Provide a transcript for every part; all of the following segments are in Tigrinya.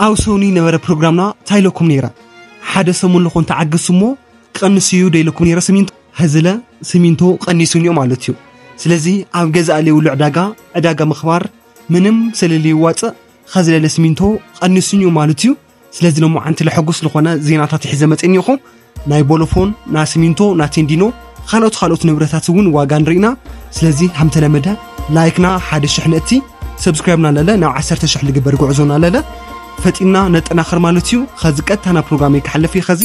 ኣብ ሰሙኒ ነበረ ፕሮግራምና እንታይ ኢለኩም ነይረ? ሓደ ሰሙን ልኾን ተዓገሱ እሞ ቀንሱ እዩ ዶ ኢለኩም ነይረ። ስሚንቶ ሀዝለ ስሚንቶ ቀኒሱን እዩ ማለት እዩ። ስለዚ ኣብ ገዛእ ለይብሉ ዕዳጋ ዕዳጋ ምኽባር ምንም ስለለይዋፅእ ኸዝለለ ስሚንቶ ቀኒሱን እዩ ማለት እዩ። ስለዚ ሎማዓንቲ ለሐጉስ ዝኾነ ዜናታት ሒዘ መፅእኒ ኢኹ። ናይ ቦሎፎን፣ ናይ ስሚንቶ፣ ናይ ቴንዲኖ፣ ካልኦት ካልኦት ንብረታት እውን ዋጋ ንርኢና። ስለዚ ከምተለመደ ላይክና ሓደ ሽሕ ነእቲ፣ ሰብስክራይብና ለለ ናብ ዓሰርተ ሽሕ ልግበር ጉዕዞና ለለ ፈጢና ነጠናኸር ማለት እዩ። ኸዚ ቀጥታ ናብ ፕሮግራም ክሓልፍ እዩ። ኸዚ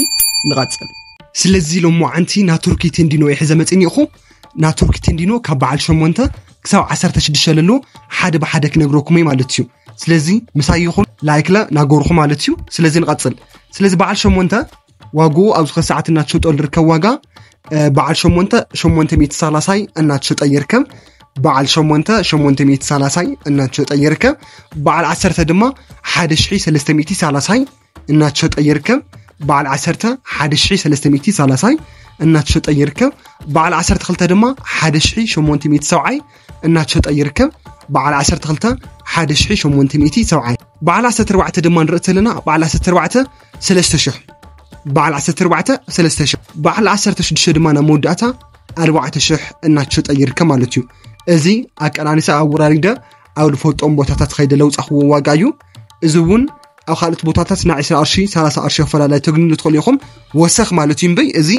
ንቐጽል። ስለዚ ሎማዓንቲ ናይ ቱርኪ ቴንዲኖ ይሕዘ መፅእኒ ኢኹ። ናይ ቱርኪ ቴንዲኖ ካብ በዓል ሸሞንተ ክሳብ ዓሰርተ ሽዱሽተ ለሎ ሓደ ብሓደ ክነግረኩም እየ ማለት እዩ። ስለዚ ምሳይ ይኹን ላይክለ ናገርኹ ማለት እዩ። ስለዚ ንቐጽል። ስለዚ በዓል ሸሞንተ ዋግኡ ኣብዚ ኸ ሰዓት እናተሸጦ ዝርከብ ዋጋ፣ እ፣ በዓል ሸሞንተ ሸሞንተ ሚእቲ ሰላሳይ እናተሸጠ ይርከብ። በዓል ሸሞንተ ሸሞንተ ሚእቲ ሰላሳይ እናተሸጠ ይርከብ። በዓል ዓሰርተ ድማ ሓደ ሽሕ ሰለስተ ሚእቲ ሰላሳይ እናተሸጠ ይርከብ። በዓል ዓሰርተ ሓደ ሽሕ ሰለስተ ሚእቲ ሰላሳይ እናተሸጠ ይርከብ። በዓል ዓሰርተ ክልተ ድማ ሓደ ሽሕ ሸሞንተ ሚእቲ ሰብዓይ እናተሸጠ ይርከብ። በዓል ዓሰርተ ክልተ ሓደ ሽሕ ሸሞንተ ሚእቲ ሰብዓይ። በዓል ዓሰርተ ኣርባዕተ ድማ ንርኢ ዘለና። በዓል ዓሰርተ ኣርባዕተ ሰለስተ ሽሕ። በዓል ዓሰርተ ኣርባዕተ ሰለስተ ሽሕ። በዓል ዓሰርተ ሽዱሽተ ድማ ናብ መወዳእታ ኣርባዕተ ሽሕ እናተሸጠ ይርከብ ማለት እዩ። እዚ ኣቀናኒሰ ኣወራሪደ ኣብ ልፈልጦም ቦታታት ኸይደ ለውፃኽዎ ዋጋ እዩ። እዚ እውን ኣብ ካልኦት ቦታታት ናይ ዕስራ ቅርሺ፣ ሰላሳ ቅርሺ ኣፈላላይ ተግንሉ ትኽእሉ ኢኹም። ወሰኽ ማለት እዩ እምበይ፣ እዚ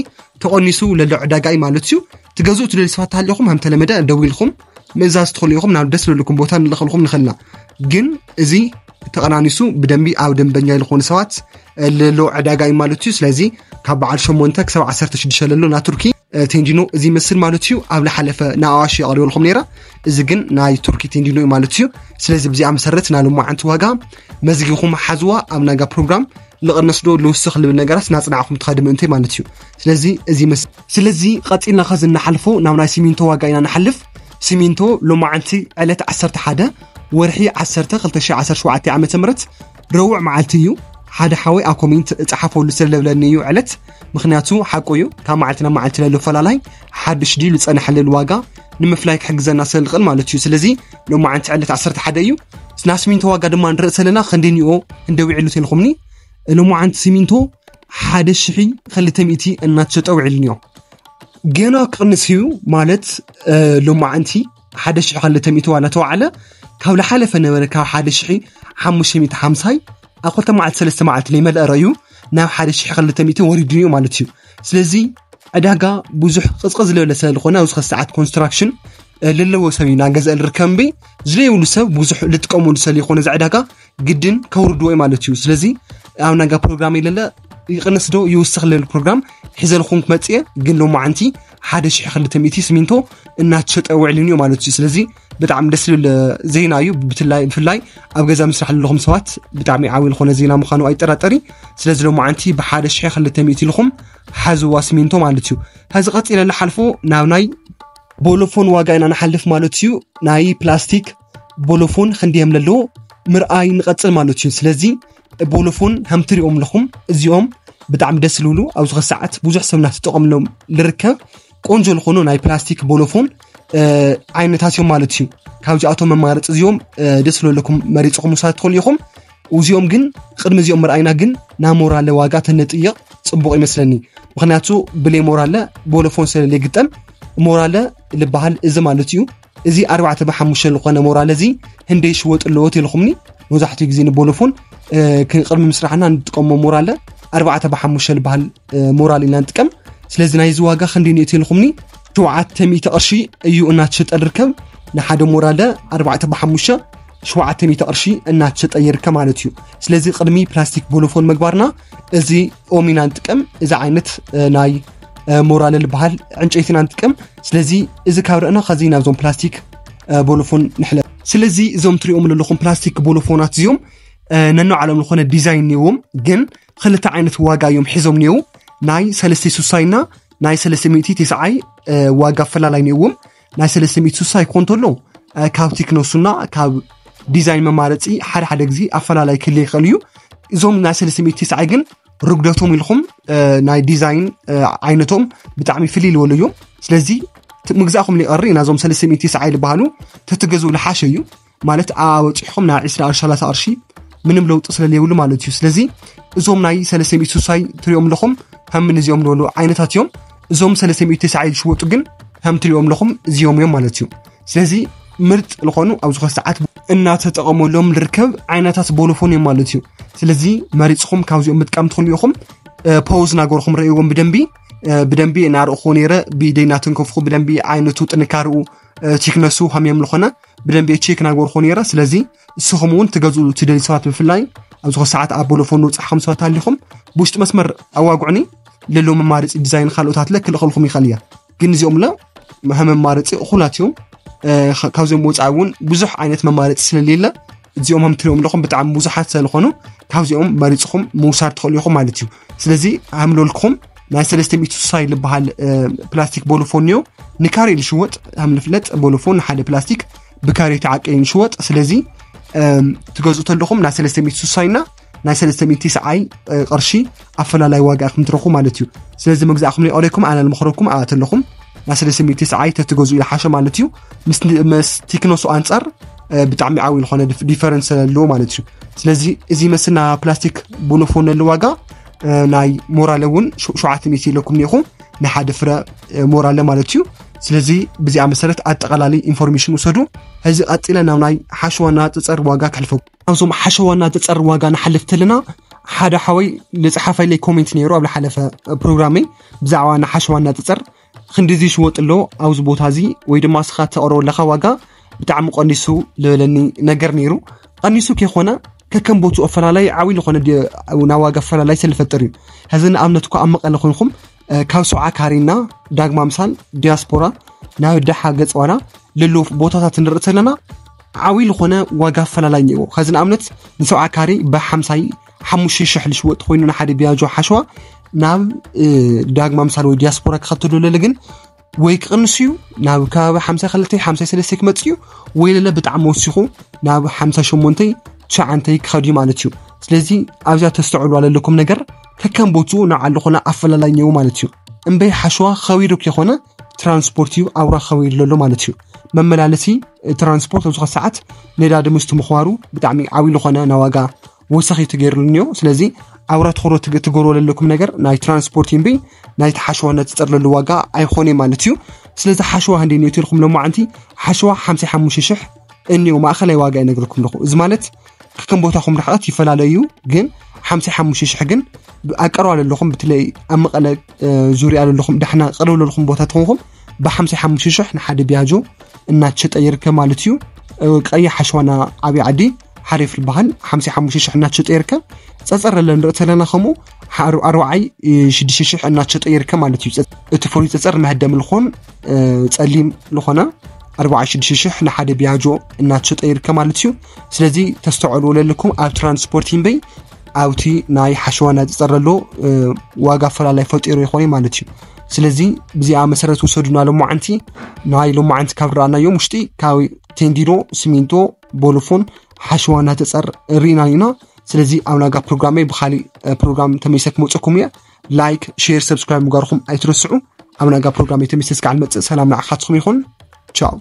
ተቐኒሱ ለሎ ዕዳጋ እዩ ማለት እዩ። ትገዝኡ ትደልዩ ሰባት ተሃሊኹም፣ ከም ተለመደ ደዊልኩም ምእዛዝ ትኽእሉ ኢኹም። ናብ ደስ ዝብለኩም ቦታ ንልእኸልኩም ንኽእልና። ግን እዚ ተቐናኒሱ ብደንቢ ኣብ ደንበኛ ዝኾኑ ሰባት ለሎ ዕዳጋ እዩ ማለት እዩ። ስለዚ ካብ በዓል ሸሞንተ ክሳብ ዓሰርተ ሽዱሽተ ለሎ ናይ ቱርኪ፣ እ፣ ቴንዲኖ እዚ ይመስል ማለት እዩ። ኣብ ዝሓለፈ ንኣዋሽ የቕሪበልኩም ነይረ። እዚ ግን ናይ ቱርኪ ቴንዲኖ እዩ ማለት እዩ። ስለዚ ብዚኣ መሰረት ናይ ሎማዓንቲ ዋጋ መዝጊኹም ሓዝዋ። ኣብ ናጋ ፕሮግራም ልቕነስ ዶ ልውስኽ ልብል ነገራት ናጽናዕኹም ትኸዲ ምእንተይ ማለት እዩ። ስለዚ እዚ መስ-፣ ስለዚ ቀጺልና ኸዚ እናሓልፎ ናብ ናይ ሲሚንቶ ዋጋ ኢና ንሓልፍ። ሲሚንቶ ሎማዓንቲ ዕለት ዓሰርተ ሓደ ወርሒ ዓሰርተ ክልተ ሽሕ ዓሰርተ ሸውዓተ ዓመተ ምህረት ረቡዕ መዓልቲ እዩ። ሓደ ሓወይ ኣብ ኮሜንት እጽሓፈሉ ስለለብለኒ እዩ ዕለት፣ ምኽንያቱ ሓቁ እዩ። ካብ መዓልቲ ናብ መዓልቲ ለሎ ፈላላይ ሓድሽ ድዩ ዝጸንሐለሉ ዋጋ ንምፍላይ ክሕግዘና ስለ ዝኽእል ማለት እዩ። ስለዚ ሎማዓንቲ ዕለት ዓሰርተ ሓደ እዩ። ናይ ሲሚንቶ ዋጋ ድማ ንርኢ ዘለና፣ ክንደይ ኒኦ እንደ ውዒሉ ተልኹምኒ። ሎማዓንቲ ሲሚንቶ ሓደ ሽሕ ክልተ ሚእቲ እናተሸጠ ውዒሉ ኒኦ። ገና ክቕንስ እዩ ማለት፣ እ፣ ሎማዓንቲ ሓደ ሽሕ ክልተ ሚእቲ ዋላ ተዋዕለ፣ ካብ ዝሓለፈ ነበረ ካብ ሓደ ሽሕ ሓሙሽተ ሚእቲ ሓምሳይ ኣብ ክልተ መዓልቲ ሰለስተ መዓልቲ ለይመልአ ረዩ ናብ ሓደ ሽሕ ክልተ ሚእቲ ወሪዱ እዩ ማለት እዩ። ስለዚ ዕዳጋ ብዙሕ ቅዝቅዝ ዝበለ ስለ ዝኾነ ኣብዚ ኸ ሰዓት ኮንስትራክሽን፣ እ፣ ለለዎ ሰብ እዩ ናገዝአ ዝርከብ እምበይ ዝለየብሉ ሰብ ብዙሕ ልጥቀመሉ ስለ ዝኾነ እዚ ዕዳጋ ግድን ከውርድዎ እዩ ማለት እዩ። ስለዚ ኣብ ናጋ ፕሮግራም የለለ ይቕንስ ዶ ይውስኽ ለል ፕሮግራም ሒዘልኹም ክመጽእ እየ። ግን ሎማዓንቲ ሓደ ሽሕ ክልተ ሚእቲ ሲሚንቶ እናተሸጠ ውዕልን እዩ ማለት እዩ። ስለዚ ብጣዕሚ ደስ ዝብል ዜና እዩ። ብትላይ-፣ ብፍላይ ኣብ ገዛ ምስራሕ ዘለኹም ሰባት ብጣዕሚ ዓብዪ ዝኾነ ዜና ምዃኑ ኣይጠራጠሪ። ስለዚ ሎማዓንቲ ብሓደ ሽሕ ክልተ ሚእቲ ኢልኹም ሓዝዋ ሲሚንቶ ማለት እዩ። ከዚ ቀጺለ ንሓልፎ ናብ ናይ ቦሎፎን ዋጋ ኢና ንሓልፍ ማለት እዩ። ናይ ፕላስቲክ ቦሎፎን ክንደዮም ለለዎ ምርኣይ ንቐጽል ማለት እዩ። ስለዚ ቦሎፎን ከም ትሪኦም ኣለኹም እዚኦም ብጣዕሚ ደስ ዝብሉ ኣብዚ ኸ ሰዓት ብዙሕ ሰብ እናተጠቐምሎም ዝርከብ ቆንጆ ዝኾኑ ናይ ፕላስቲክ ቦሎፎን፣ እ፣ ዓይነታት እዮም ማለት እዩ። ካብዚኣቶም መማረፂ እዚኦም፣ እ፣ ደስ ዝብለኩም መሪፅኹም ምውሳድ ትኽእሉ ኢኹም። እዚኦም ግን ቅድሚ እዚኦም ምርኣይና ግን ናይ ሞራለ ዋጋ ተነጥይቕ ጽቡቕ ይመስለኒ። ምኽንያቱ ብለይ ሞራለ ቦሎፎን ስለ ለይግጠም ሞራለ ዝበሃል እዚ ማለት እዩ። እዚ ኣርባዕተ ብሓሙሽተ ዝኾነ ሞራለ እዚ ህንደይ ሽወጥ ኣለዎ ተልኹምኒ። መብዛሕትኡ ግዜ ንቦሎፎን፣ እ፣ ክ-፣ ቅድሚ ምስራሕና እንጥቀሞ ሞራለ ኣርባዕተ ብሓሙሽተ ዝበሃል፣ እ፣ ሞራል ኢና ንጥቀም። ስለዚ ናይዚ ዋጋ ክንደይ ንእቲ ኢልኹምኒ? ሸውዓተ ሚእቲ ቅርሺ እዩ እናተሸጠ ዝርከብ። ንሓደ ሞራለ ኣርባዕተ ብሓሙሽተ ሸውዓተ ሚእቲ ቅርሺ እናተሸጠ ይርከብ ማለት እዩ። ስለዚ ቅድሚ ፕላስቲክ ቦሎፎን ምግባርና እዚ ኦም ኢና ንጥቀም። እዚ ዓይነት፣ እ፣ ናይ፣ እ፣ ሞራለ ዝበሃል ዕንጨይቲ ኢና ንጥቀም። ስለዚ እዚ ካብ ረእና ኸዚ ናብዞም ፕላስቲክ፣ እ፣ ቦሎፎን ንሕለፍ። ስለዚ እዞም ትሪኦም ዘለኹም ፕላስቲክ ቦሎፎናት እዚኦም፣ እ፣ ነንባዕሎም ዝኾነ ዲዛይን እኒዎም፣ ግን ክልተ ዓይነት ዋጋ እዮም ሒዞም እኒዉ። ናይ ሰለስተ ስሳይ እና ናይ ሰለስተ ሚእቲ ተስዓይ፣ እ፣ ዋጋ ኣፈላላይ እኒዎም። ናይ ሰለስተ ሚእቲ ስሳይ ክኾን እንተሎ፣ እ፣ ካብ ቴክኖሱና ካብ ዲዛይን መማረፂ ሓደ ሓደ ግዜ ኣፈላላይ ክህልዮ ይኽእል እዩ። እዞም ናይ ሰለስተ ሚእቲ ተስዓይ ግን ርጉደቶም ኢልኹም፣ እ፣ ናይ ዲዛይን፣ እ፣ ዓይነቶም ብጣዕሚ ፍልይ ዝበሉ እዮም። ስለዚ ት-፣ ምግዛእኹም ሊቐሪ ናዞም ሰለስተ ሚእቲ ተስዓይ ዝበሃሉ ተትገዝኡ ልሓሸ እዩ። ማለት ኣበፂሕኹም ናብ ዕስራ ቅርሺ፣ ሰላሳ ቅርሺ ምንም ለውጢ ስለለየብሉ ማለት እዩ። ስለዚ እዞም ናይ ሰለስተ ሚእቲ ስሳይ ትሪኦም ኣለኹም ከም እዚኦም ዝበሉ ዓይነታት እዮም። እዞም ሰለስተ ሚእቲ ተስዓይ ዝሽወጡ ግን ከም ትሪኦም ኣለኹም እዚኦም እዮም ማለት እዩ። ስለዚ ምርጥ ዝኾኑ ኣብዚ ኸ ሰዓት እናተጠቐመሎም ዝርከብ ዓይነታት ቦሎፎን እዮም ማለት እዩ። ስለዚ መሪፅኹም ካብዚኦም ምጥቃም ትኽእሉ ኢኹም። ፖዝ ናገርኩም ረእይዎም ብደንቢ ብደንቢ እናርእኹ ነይረ። ብኢደይ እናተንከፍኩ ብደንቢ ዓይነቱ፣ ጥንካርኡ፣ ቲክነሱ ከመይ ዝኾነ ብደንቢ ቼክ ናገርኩ ነይረ። ስለዚ እስኹም እውን ትገዝኡ ትደልዩ ሰባት ብፍላይ ኣብዚ ኸ ሰዓት ኣብ ቦሎፎን ንውፃሕኹም ሰባት ኣሊኹም ብውሽጢ መስመር ኣዋጉዕኒ። ለሎ መማረፂ ዲዛይን ካልኦታት ለ ክልእኸልኩም ይኽእል እያ። ግን እዚኦም ለ ከም መማረፂ እኹላት እዮም። ካብዚኦም ወፃኢ እውን ብዙሕ ዓይነት መማረፂ ስለሌለ እዚኦም ከም ትሪኦም ኣለኹም ብጣዕሚ ብዙሓት ስለዝኾኑ ካብዚኦም መሪፅኹም ምውሳድ ትኽእሉ ኢኹም ማለት እዩ። ስለዚ ሃምለልኩም ናይ ሰለስተ ሚእቲ ስሳይ ዝበሃል ፕላስቲክ ቦሎፎን እዮ። ንካሬ ዝሽወጥ ከም ንፍለጥ ቦሎፎን ሓደ ፕላስቲክ ብካሬ ተዓቀ ይሽወጥ። ስለዚ ትገዝኡ ተለኹም ናይ ሰለስተ ሚእቲ ስሳይ እና ናይ ሰለስተ ሚእቲ ሰዓይ ቅርሺ ኣፈላላይ ዋጋ ኢኹም ትረኽቡ ማለት እዩ። ስለዚ መግዛእኩም ይቐረኩም ኣነ ልመኽረኩም ኣተለኹም ናይ ሰለስተ ሚእቲ ሰዓይ ተትገዝኡ ይሓሸ ማለት እዩ። ምስ ቲክነሱ ኣንጻር ብጣዕሚ ዓብዪ ዝኾነ ዲፈረንስ ኣለዎ ማለት እዩ። ስለዚ እዚ መስና ፕላስቲክ ቦሎፎን ነሉ ዋጋ ናይ ሞራለ እውን ሸውዓተ ሚእቲ ኢለኩም ኒኹ ንሓደ ፍረ ሞራለ ማለት እዩ። ስለዚ ብዚኣ መሰረት ኣጠቓላሊ ኢንፎርሜሽን ውሰዱ። ሕዚ ቀፂለ ናብ ናይ ሓሸዋና ፀፀር ዋጋ ከሕልፈኩም። ኣብዞም ሓሸዋና ፀፀር ዋጋ ንሓልፍ ተለና ሓደ ሓወይ ዝፀሓፈለይ ኮሜንት ነይሩ ኣብ ዝሓለፈ ፕሮግራመይ ብዛዕባ ናይ ሓሸዋና ፀፀር ክንዲዚ ይሽወጥ ኣሎ ኣብዚ ቦታ እዚ ወይ ድማ ስኻ ተቕርቦ ኣለኻ ዋጋ ብጣዕሚ ቀኒሱ ዝበለኒ ነገር ነይሩ። ቀኒሱ ከይኮነ ከከም ቦትኡ ኣፈላላይ ዓብዪ ዝኾነ ናብ ዋጋ ኣፈላላይ ስለፈጥር እዩ። ሕዚ ንኣብነት እኳ ኣብ መቐለ ኮይንኩም ካብ ሰብዓ ካሬና ዳግማ ምሳል ዲያስፖራ ናብ ደሓ ገፅዋና ለሎ ቦታታት ንርኢ ዘለና ዓብዪ ዝኾነ ዋጋ ኣፈላላይ እኒኦ። ከዚ ንኣብነት ንሰብዓ ካሬ ብሓምሳይ ሓሙሽተ ሽሕ ልሽወጥ ኮይኑ ንሓደ ቢያጆ ሓሸዋ ናብ ዳግማ ምሳል ወይ ዲያስፖራ ክኸተሉ ለለ ግን ወይ ክቕንስ እዩ ናብ ከባቢ ሓምሳ ክልተ ሓምሳ ሰለስተ ክመጽእ እዩ ወይ ለለ ብጣዕሚ ወሲኹ ናብ ሓምሳ ሸሞንተ ትሽዓንተ ክኸድ እዩ ማለት እዩ። ስለዚ ኣብዚኣ ተስተውዕሉ ኣለኩም ነገር ከከም ቦትኡ ንዓሉ ኮነ ኣፈላላይ እኒኦ ማለት እዩ። እምበይ ሓሸዋ ኸዊሩ ከይኮነ ትራንስፖርት እዩ ኣውራ ኸዊሩ ዘሎ ማለት እዩ። መመላለሲ ትራንስፖርት ኣብዚ ሰዓት ነዳዲ ምስቲ ምኽባሩ ብጣዕሚ ዓብዪ ዝኾነ ናዋጋ ወሰኺ ተገይሩሉ እኒኦ። ስለዚ ኣውራ ትኹረት ትገ- ትገብርዎ ዘለኩም ነገር ናይ ትራንስፖርት እምበይ ናይ ሓሸዋ ነትፀርለሉ ዋጋ ኣይኾነ ማለት እዩ። ስለዚ ሓሸዋ ህንደይ ነቲ ኢልኩም ሎማዓንቲ ሓሸዋ ሓምሳ ሓሙሽተ ሽሕ እኒኦ ማእኸላይ ዋጋ ይነግርኩም ኣለኹ። እዚ ማለት ከም ቦታኹም ርሕቐት ይፈላለዩ ግን ሓምሳ ሓሙሽተ ሽሕ ግን ኣቀርባ ዘለኹም ብትለይ ኣብ መቐለ ዙርያ ዘለኹም ዳሕና ቀርብ ዘለኹም ቦታ ትኾንኩም ብሓምሳ ሓሙሽተ ሽሕ ንሓደ ቢያጆ እናተሸጠ ይርከብ ማለት እዩ። ቀይሕ ሓሸዋና ዓብዪ ዓዲ ሓሪፍ ዝበሃል ሓምሳ ሓሙሽተ ሽሕ እናተሸጠ ይርከብ። ፀፀር ለለ ንርኢ ተለና ከምኡ ኣርባዓይ ሽዱሽተ ሽሕ እናተሸጠ ይርከብ ማለት እዩ። እቲ ፍሉይ ፀፀር መህደሚ ልኾን ፀሊም ልኾነ ኣርባዓይ ሽዱሽተ ሽሕ ንሓደ ቢያጆ እናተሸጠ ይርከብ ማለት እዩ። ስለዚ ተስተውዕሉ ለለኩም ኣብ ትራንስፖርት እምበይ ኣብቲ ናይ ሓሸዋና ዝፀረሎ ዋጋ ኣፈላላይ ፈጢሩ ይኾነ ማለት እዩ። ስለዚ ብዚኣ መሰረት ውሰዱና ሎማዓንቲ ናይ ሎማዓንቲ ካብ ረኣናዮም ውሽጢ ካብ ቴንዲዶ፣ ሲሚንቶ፣ ቦሎፎን፣ ሓሸዋ እናተፀር ርኢና ኢና። ስለዚ ኣብ ናጋ ፕሮግራመይ ብካሊእ ፕሮግራም ተመይሰ ክመፀኩም እየ። ላይክ፣ ሼር፣ ሰብስክራይብ ምግባርኩም ኣይትረስዑ። ኣብ ናጋ ፕሮግራመይ ተመይሰ እስካዕ ልመፅእ ሰላም ንዓኻትኩም ይኹን። ቻው።